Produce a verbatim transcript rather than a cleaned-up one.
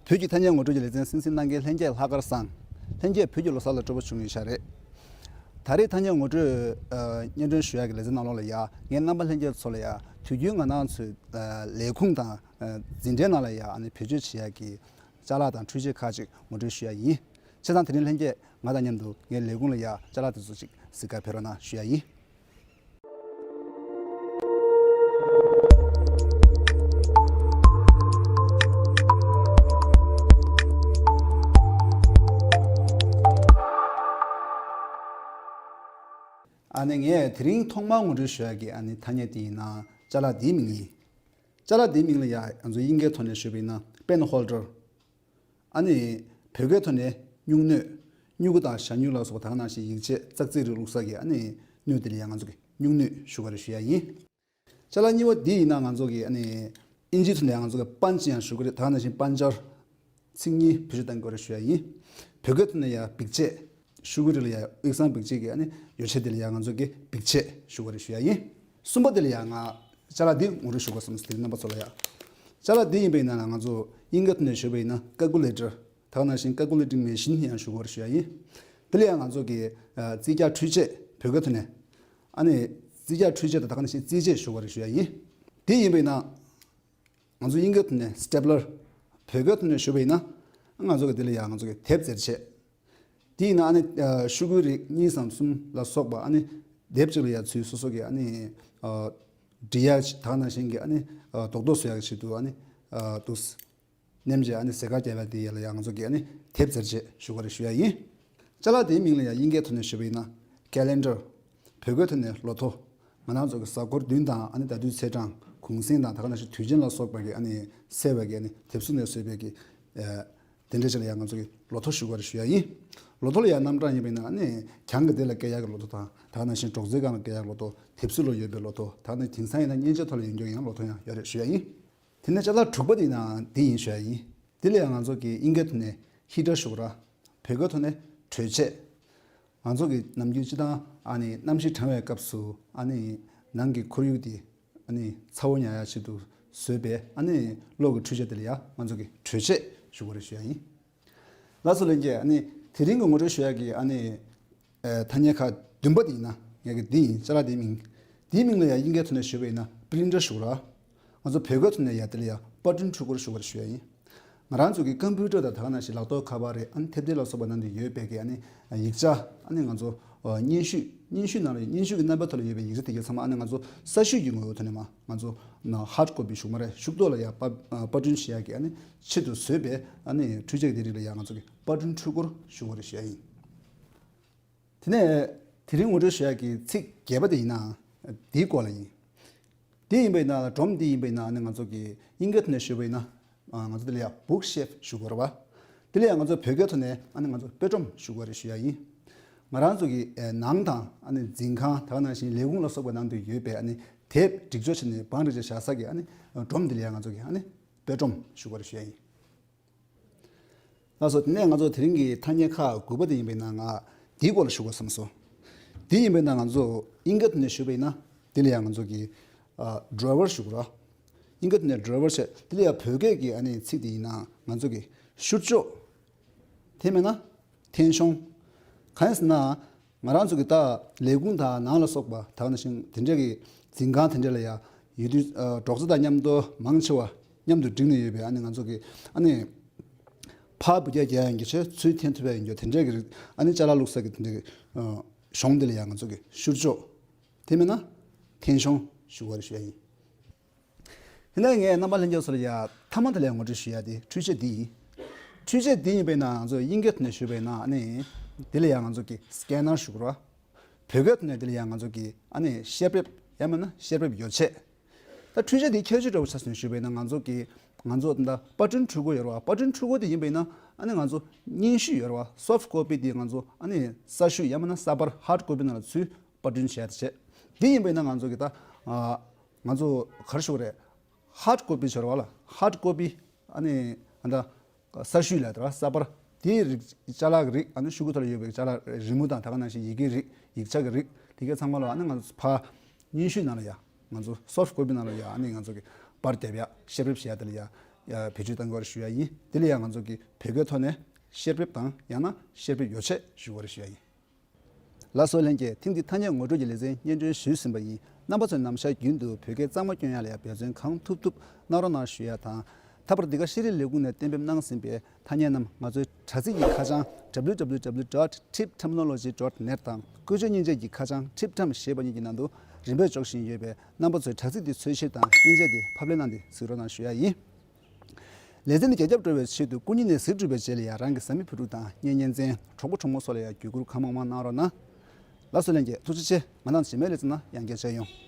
བོད་ཀྱི་ཐ་སྙད་ངོ་སྤྲོད་ཀྱི་ལེ་ཚན་གསན་གཟིགས་གནང་མཁན་ལྷན་རྒྱས་ལྷག་དཀར་བཟང་། ལྷན་རྒྱས་བོད་ཀྱི་ལོ་གསར་ལ་སྤྲོ་པོ་བྱུང་ཡོད་ཤག་རེད། ད་རེས་ཐ་སྙད་ངོ་སྤྲོད་ཨ་སྙན་སྒྲོན་ཞུ་ཡག་གི་ལེ་ཚན་ནང་ལོགས་ལ་ཡ་ངས་རྣམ་པ་ལྷན་རྒྱས་ཚོ་ལ་ཡ་དུས་རྒྱུན་ང་རང་ཚོའི་ཨ་ལས་ཁུངས་དང་ཨ་འཛིན་གྲྭའི་ནང་ལ་ཡ་ཨ་ནི་བེད་སྤྱོད་བྱེད་ཡག་གི་ཅ་ལག་དང་འཕྲུལ་ཆས་ཁག་ཅིག་ངོ་སྤྲོད་ཞུ་ཡག་ཡིན། བྱས་ཙང་དེ་རིང་ལྷན་རྒྱས་ང་དང་མཉམ་དུ་ངའི་ལས་ཁུངས་ལ་ཡ་ཅ་ལག་དེ་ཚོ་ཅིག་གཟིགས་གར་ཕེབས་རོགས་གནང་ཞུ་ཡག་ཡིན། ཨ་ནི་ངས་དེ་རིང་ཐོག་མར་ངོ་སྤྲོད་ཞུ་ཡག་གི་ཨ་ནི་ཐ་སྙད་དེ་ཡིན་ན་ཅ་ལག་འདིའི་མིང་ཡིན། ཅ་ལག་འདིའི་མིང་ལ་ཡ་ང་ཚོ་དབྱིན་སྐད་ཐོག་ནས་ཞུས་པ་ཡིན་ན་པེན་ཧོལ་ཌར། ཨ་ནི་བོད་སྐད་ཐོག་ནས་སྨྱུག་སྣོད། སྨྱུ་གུ་དང་ཞྭ་སྨྱུག་ལ་སོགས་པ་ད་ག་ནང་བཞིན་ཡིག་ཆ་ཙག་ཙིག་རིགས་བླུགས་ས་གི་ཨ་ནི་སྣོད་དེ་ལ་ཡ་ང་ཚོ་གི་སྨྱུག་སྣོད་ཞུ་ག་རེ་ཞུ་ཡ་ཡིན། ཅ་ལག་གཉིས་པ་འདི་ཡིན་ན་ང་ཚོ་གི་ཨ་ནི་ཨིན་ཇིའི་ཐོག་ནས་ང་ཚོ་གི་པན་ཅི་ཡང་ཞུ་གི་རེད། ད་ག་ནང་བཞིན་པན་ཅར། ཚིག་གཉིས་བེད་སྤྱོད་གཏང་དགོས་རེད་ཞུ་ཡ་ཡིན། བོད་སྐད་ཐོག་ནས་ཡ་འབིགས་བྱེད། ཤོག་གུ་རིགས་ལ་ཡ་དབྱིག་སང་འབིགས་བྱེད་ཀྱི་ཨ་ནི་ཡོ་བྱད་དེ་ལ་ཡ་ང་ཚོ་གི་འབིགས་བྱེད་ཞུ་གི་རེད་ཞུ་ཡ་ཡིན། གསུམ་པ་དེ་ལ་ཡ་ང་ཅ་ལག་འདི་ངོ་སྤྲོད་ཞུ་དགོས་བསམ་སོང་དེ་རིང་རྣམ་པ་ཚོ་ལ་ཡ། ཅ་ལག་འདི་ཡིན་པ་ཡིན་ན་ང་ཚོ་དབྱིན་སྐད་ཐོག་ནས་ཞུས་པ་ཡིན་ན་ཀལ་ཀུ་ལེ་ཊར། ད་ག་ནང་བཞིན་ཀལ་ཀུ་ལེ་ཊིང་མེ་ཤིན་ཡང་ཞུ་དགོས་རེད་ཞུ་ཡ་ཡིན། དེ་ལ་ཡང་ང་ཚོ་གི་ཨ་རྩིས་རྒྱག་འཕྲུལ་ཆས་བོད་སྐད་ཐོག་ནས། ཨ་ནི་རྩིས་རྒྱག་འཕྲུལ་ཆས་དང་ད་ག་ནང་བཞིན་རྩིས་ཆས་ཞུ་དགོས་རེད་ཞུ་ཡ་ཡིན། དེ་ཡིན་པ་ཡིན་ན་ང་ཚོ་དབྱིན་སྐད་ཐོག་ནས་སི་ཊེབ་ལར། བོད་སྐད་ཐོག་ནས་ཞུས་པ་ཡིན་ན་ང་ཚོ་གི་དེ་ལ་ཡང་ང་ཚོ་གི་དེབ་འཛེར་ཆས། དེ་ཡིན་ན་ཨ་ནི་ཨ་ཤོག་གུའི་རིགས་གཉིས་སམ་གསུམ་ལ་སོགས་པ་ཨ་ནི་དེབ་གཅིག་ལ་ཡང་ཚུལ་སོ་སོ་གི་ཨ་ནི་ཨ་འབྲི་ཡག་ཅིག་ད་ག་ནང་བཞིན་གི་ཨ་ནི་ཨ་རྡོག་རྡོག་བཟོ་ཡག་གི་ཆེད་དུ་ཨ་ནི་ཨ་འདུག་སེ་མནན་བྱས་ཨ་ནི་ཟས་གར་རྒྱག་ཡག་དེ་ཡ་ལ་ཡང་ང་ཚོ་གི་ཨ་ནི་དེབ་འཛེར་ཆས་ཞུ་ག་རེ་ཞུ་ཡ་ཡིན། ཅ་ལག་དེའི་མིང་ལ་ཡང་དབྱིན་སྐད་ཐོག་ནས་ཞུས་པ་ཡིན་ན་ཀེ་ལེན་ཌར། བོད་སྐད་ཐོག་ནས་ལོ་ཐོ། ང་རང་ཚོ་གི་གཟའ་འཁོར་བདུན་དང་ཨ་ནི་ཟླ་དུས་ཚེས་གྲངས་གུང་གསེང་དང་ད་ག་ནང་བཞིན་དུས་ཆེན་ལ་སོགས་པ་གི་ཨ་ནི་གསལ་བའི་གི་ཨ་ནི་དེབ་གཟུགས་ནས་བཟོས་པའི་གི་ཨ་དེ་འདྲ་ཅིག་ལ་ཡང་ང་ཚོ་གི་ལོ་ཐོ་ཞུ་ག་རེ་ཞུ་ཡ་ཡིན། ལོ་ཐོ་ལ་ཡང་རྣམ་གྲངས་ཡིན་པ་ཡིན་ན་ཨ་ནི་གྱང་གི་སྟེང་ལ་བཀལ་ཡག་གི་ལོ་ཐོ་དང་ད་ག་ནང་བཞིན་སྒྲོག་ཙེའི་སྒང་ལ་བཀལ་ཡག་ལོ་ཐོ། དེབ་གཟུགས་ལ་ཡོད་པའི་ལོ་ཐོ། ད་ནི་དེང་སང་ཡིན་ན་མཉེན་ཆས་ཐོག་ལ་ཡོང་རྒྱུ་ཡང་ལོ་ཐོ་ཡང་ཡོད་རེད་ཞུ་ཡ་ཡིན། དེ་ནས་ཅ་ལག་དྲུག་པ་དེ་ཡིན་ན་འདི་ཡིན་ཞུ་ཡ་ཡིན། འདི་ལ་ཡང་ང་ཚོ་གི་དབྱིན་སྐད་ཐོག་ནས་ཧི་ཊར་ཞུ་གི་རེད། བོད་སྐད་ཐོག་ནས་དྲོད་ཆས། ང་ཚོ་གི་ནམ་རྒྱུན་སྤྱིར་བཏང་ཨ་ནི་གནམ་གཤིས་གྲང་བའི་སྐབས་སུ་ཨ་ནི་ནང་གི་ཁོར་ཡུག་དེ་ཨ་ནི་ཚ་བོ་ཉར་ཡག་ཆེད་དུ་བཟོས་པའི་ཨ་ནི་གློག་གི་འཕྲུལ་ཆས་དེ་ལ་ཡང་ང་ཚོ་གི་དྲོད་ཆས་ཞུ་གི་རེད་ཞུ་ཡ་ཡིན། ལགས་སོ་ལྷན་རྒྱས། ཨ་ནི་དེ་རིང་གི་ངོ་སྤྲོད་ཞུ་ཡག་གི་ཨ་ནི་ཨ་ཐ་སྙད་ཁག་བདུན་པ་དེ་ཡིན་ན་ངས་གི་འདི་ཡིན། ཅ་ལག་དེའི་མིང་། དེའི་མིང་ལ་ཡང་དབྱིན་སྐད་ཐོག་ནས་ཞུས་པ་ཡིན་ན་པི་རིན་ཊར་ཞུ་གི་རེད། ང་ཚོ་བོད་སྐད་ཐོག་ནས་ཡ་དེ་ལ་ཡང་པར་སྐྲུན་འཕྲུལ་འཁོར་ཞུ་གི་རེད་ཞུ་ཡ་ཡིན། ང་རང་ཚོ་གི་ཀམ་པུ་ཊར་དང་ད་ག་ནང་བཞིན་ལག་ཐོགས་ཁ་པར་རེད། ཨ་ནི་དེབ་དེ་ལ་སོགས་པ་ནང་དུ་ཡོད་པའི་གི་ཨ་ནི་ཡིག་ཆ། ཨ་ནི་ང་ཚོ་ཨ་སྙན་ཞུ། སྙན་ཞུ་ནང་ལ་སྙན་ཞུ་གི་རྣམ་པའི་ཐོག་ལ་ཡོད་པའི་ཡིག་ཆ་དེ་གའི་ཚང་མ་ཨ་ནི་ང་ཚོ་གསར་ཞུས་ཀྱི་ངོ་བོའི་ཐོག་ནས་མ་ང་ཚོ་ཧར་ཌི་ཀོ་པི་ཞུ་མ་རེད། ཤུགས་ཐོག་ལ་ཡ་པར་པར་སྐྲུན་བྱེད་ཡག་གི་ཨ་ནི་ཆེད་དུ་བཟོས་པའི་ཨ་ནི་འཕྲུལ་ཆས་ཀྱི་དེ་རིགས་ལ་ཡ་ང་ཚོ་གི་པར་སྐྲུན་འཕྲུལ་འཁོར་ཞུ་གི་རེད་ཞུ་ཡ་ཡིན། དེ་ནས་དེ་རིང་ངོ་སྤྲོད་ཞུ་ཡག་གི་ཚིག་བརྒྱད་པ་དེ་ཡིན་ན་འདིའི་སྐོར་ལ་ཡིན། འདི་ཡིན་པ་ཡིན་ན་སྒྲོམ་འདི་ཡིན་པ་ཡིན་ན་ཨ་ནི་ང་ཚོ་གི་དབྱིན་སྐད་ཐོག་ནས་ཞུས་པ་ཡིན་ན་ང་ཚོ་དེ་ལ་ཡ་བུག་ཤེལཕ་ཞུ་གི་རེད་པ། དེ་ལ་ཡ་ང་ཚོ་བོད་སྐད་ཐོག་ནས་ཨ་ནི་ང་ཚོ་དཔེ་སྒྲོམ་ཞུ་གི་རེད་ཞུ་ཡ་ཡིན། ང་རང་ཚོ་གི་ཨེ་ནང་དང་ཨ་ནི་འཛིན་ཁང་ད་ག་ནང་བཞིན་ལས་ཁུངས་ལ་སོགས་པའི་ནང་དུ་ཡོད་པའི་ཨ་ནི་དེབ་སྒྲིག་སྦྱོར་བྱས་ནས་བང་སྒྲིག་བྱས་བཞག་ས་གི་ཨ་ནི་སྒྲོམ་འདི་ལ་ཡ་ང་ཚོ་གི་ཨ་ནི་དཔེ་སྒྲོམ་ཞུ་གི་རེད་ཞུ་ཡ་ཡིན། ལགས་སོ། དེ་ནས་ང་ཚོ་དེ་རིང་གི་ཐ་སྙད་ཁག་དགུ་པ་དེ་ཡིན་པས་ན་ང་འདིའི་སྐོར་ལ་ཞུ་དགོས་བསམ་སོང་། འདི་ཡིན་པས་ན་ང་ཚོ་དབྱིན་སྐད་ཐོག་ནས་ཞུས་པས་ན་འདི་ལ་ཡང་ང་ཚོ་གི་ཨ་ཌ་རའི་ཝར་ཞུ་དགོས་ར། དབྱིན་སྐད་ཐོག་ནས་ཌ་རའི་ཝར་བྱས། འདི་ལ་ཡང་བོད་སྐད་ཀྱི་ཨ་ནི་ཚིག་དེ་ཡིན་ན་ང་ཚོ་གི་ཤུར་ལྕོག་དེ་མེད་ན་ཐེན་གཞོང་། གང་ཡིན་ཟེར་ན། ང་རང་ཚོ་གི་ད་ལས་ཁུངས་དང་ནང་ལ་སོགས་པ་ད་ག་ནང་བཞིན་དེ་འདྲ་གི་འཛིན་ཁང་དེ་འདྲ་ལ་ཡ་ཡོད་དུས་ཨ་སྒྲོག་རྩེ་དང་མཉམ་དུ་མང་ཆེ་བ་མཉམ་དུ་བསྒྲིགས་ནས་ཡོད་པའི་ཨ་ནི་ང་ཚོ་གི་ཨ་ནི་ཕར་འབུད་རྒྱག་རྒྱག་ཡོང་རྒྱུ་བྱས། ཚུར་འཐེན་ཐུབ་ཡ་ཡོང་རྒྱུ་དེ་འདྲ་གི་རིགས། ཨ་ནི་ཅ་ལག་བླུགས་ས་གི་དེ་འདྲ་གི་ཨ་གཞོང་དེ་ལ་ཡ་ང་ཚོ་གི་ཤུར་ལྕོག་དེ་མེད་ན་ཐེན་གཞོང་ཞུ་བ་རེད་ཞུ་ཡ་ཡིན། དེ་ནས་ངས་རྣམ་པ་ལྷན་རྒྱས་ཚོ་ལ་ཡ་མཐའ་མ་དེ་ལ་ཡ་ངོ་སྤྲོད་ཞུ་ཡ་དེ་འཕྲུལ་ཆས་འདི་ཡིན། འཕྲུལ་ཆས་འདི་ཡིན་པས་ན་ང་ཚོ་དབྱིན་སྐད་ཐོག་ནས་ཞུས་པས་ན་ཨ་ནི་འདི་ལ་ཡ་ང་ཚོ་གི་སི་ཀེ་ནར་ཞུ་དགོས་ར། བོད་སྐད་ཐོག་ནས་འདི་ལ་ཡ་ང་ཚོ་གི་ཨ་ནི་ཤེལ་འབེབས་ཡང་མིན་ན་ཤེལ་འབེབས་ཡོ་བྱད། ད་འཕྲུལ་ཆས་འདི་ཁྱད་ཆོས་འདྲ་བོ་ཆ་ནས་ཞུས་པས་ན་ང་ཚོ་གི་ང་ཚོ་ད་པར་སྐྲུན་འཕྲུལ་འཁོར་ཡོད་ར་བ། པར་སྐྲུན་འཕྲུལ་འཁོར་འདི་ཡིན་པས་ན་ཨ་ནི་ང་ཚོ་སྙན་ཞུ་ཡོད་ར་བ། སོཕ་ཊི་ཀོ་པི་འདི་ང་ཚོ་ཨ་ནི་གསར་ཞུ་ཡང་མིན་ན་གསར་པར་ཧར་ཌི་ཀོ་པི་ནང་ལ་ཚུར་པར་སྐྲུན་བྱས་ཏེ་བྱས། འདི་ཡིན་པས་ན་ང་ཚོ་གི་ད་ཨ་ང་ཚོ་ག་རེ་ཞུ་དགོས་རེད། ཧར་ཌི་ཀོ་པི་ཟེར་བ་ལ་ཧར་ཌི་ཀོ་པི་ཨ་ནི་ཨ་ད་གསར་ཞུ་ལ་དེ་ར་གསར་པར་དེའི་རིགས་ཅ་ལག་གི་རིགས། ཨ་ནི་ཤོག་གུ་ཐོག་ལ་ཡོད་པའི་ཅ་ལག་རི་མོ་དང་ད་ག་ནང་བཞིན་ཡི་གེའི་རིགས། ཡིག་ཆ་གི་རིགས་དེ་གའི་ཚང་མ་ལ་ཨ་ནི་ང་ཚོ་ཕར་སྙན་ཞུ་ནང་ལ་ཡ་ང་ཚོ་སོཕ་ཊི་ཀོ་པི་ནང་ལ་ཡ་ཨ་ནི་ང་ཚོ་གི་པར་འདེབས་ཡ་ཤེལ་འབེབས་བྱེད་ཡ་དེ་ལ་ཡ་ ཡ་བེད་སྤྱོད་གཏང་དགོས་རེད་ཞུ་ཡ་ཡིན། དེ་ལ་ཡང་ང་ཚོ་གི་བོད་སྐད་ཐོག་ནས་བཤེར་ཕེབས་དང་ཡང་ན་བཤེར་ཕེབས་ཡོ་བྱད་ཞུ་དགོས་རེད་ཞུ་ཡ་ཡིན། ལགས་སོ་ལྷན་རྒྱས། ཐེངས་འདིའི་ཐ་སྙད་ངོ་སྤྲོད་ཀྱི་ལེ་ཚན་སྙན་སྒྲོན་ཞུས་ཟིན་པ་ཡིན། རྣམ་པ་ཚོས་ནམ་ཞག་རྒྱུན་དུ་བོད་སྐད་གཙང་མ་སྐྱོན་ཡ་ལ་ཡང་འབད་བརྩོན་གང་ཐུབ་ཐུབ་གནང་རོགས་གནང་ཞུ་ཡ་དང་། ད་བར་འདི་ག་ཤེས་རིག་ལས་ཁུངས་ནས་གཏན་འབེབས་གནང་ཟིན་པའི་ཐ་སྙད་རྣམས་ང་ཚོའི་དྲ་ཚིགས་ཀྱི་ཁ་བྱང་www dot tibterminology dot net དང་བཀོལ་སྤྱོད་མཉེན་ཆས་ཀྱི་ཁ་བྱང་TibTerm ཞེས་པ་གཉིས་ཀྱི་ནང་དུ་རིམ་པས་འཇོག་བཞིན་ཡོད་པས། རྣམ་པ་ཚོས་དྲ་ཚིགས་འདི་འཚོལ་བཤེར་དང་མཉེན་ཆས་དེ་ཕབ་ལེན་གནང་སྟེ་གཟིགས་རོགས་གནང་ཞུ་ཡ་ཡིན། ལེ་ཚན་འདི་རྒྱ་ཁྱབ་འགྲོ་བའི་ཆེད་དུ་སྐུ་ཉིད་ནས་གཟིགས་གྲུབ་པའི་རྗེས་ལ་ཡང་རང་གི་བཟའ་མི་བུ་ཕྲུག་དང་གཉེན་ཉེ་ཚན་གྲོགས་པོ་གྲོགས་མོ་སོགས་ལ་ཡང་བརྒྱུད་བསྐུར་གང་མང་མང་གནང་རོགས་གནང་། ལགས་སོ་ལྷན་རྒྱས། ཐུགས་རྗེ་ཆེ། ང་རང་རྗེས་མའི་ལེ་ཚན་ནང་ཡང་བསྐྱར་མཇལ་ཡོང་།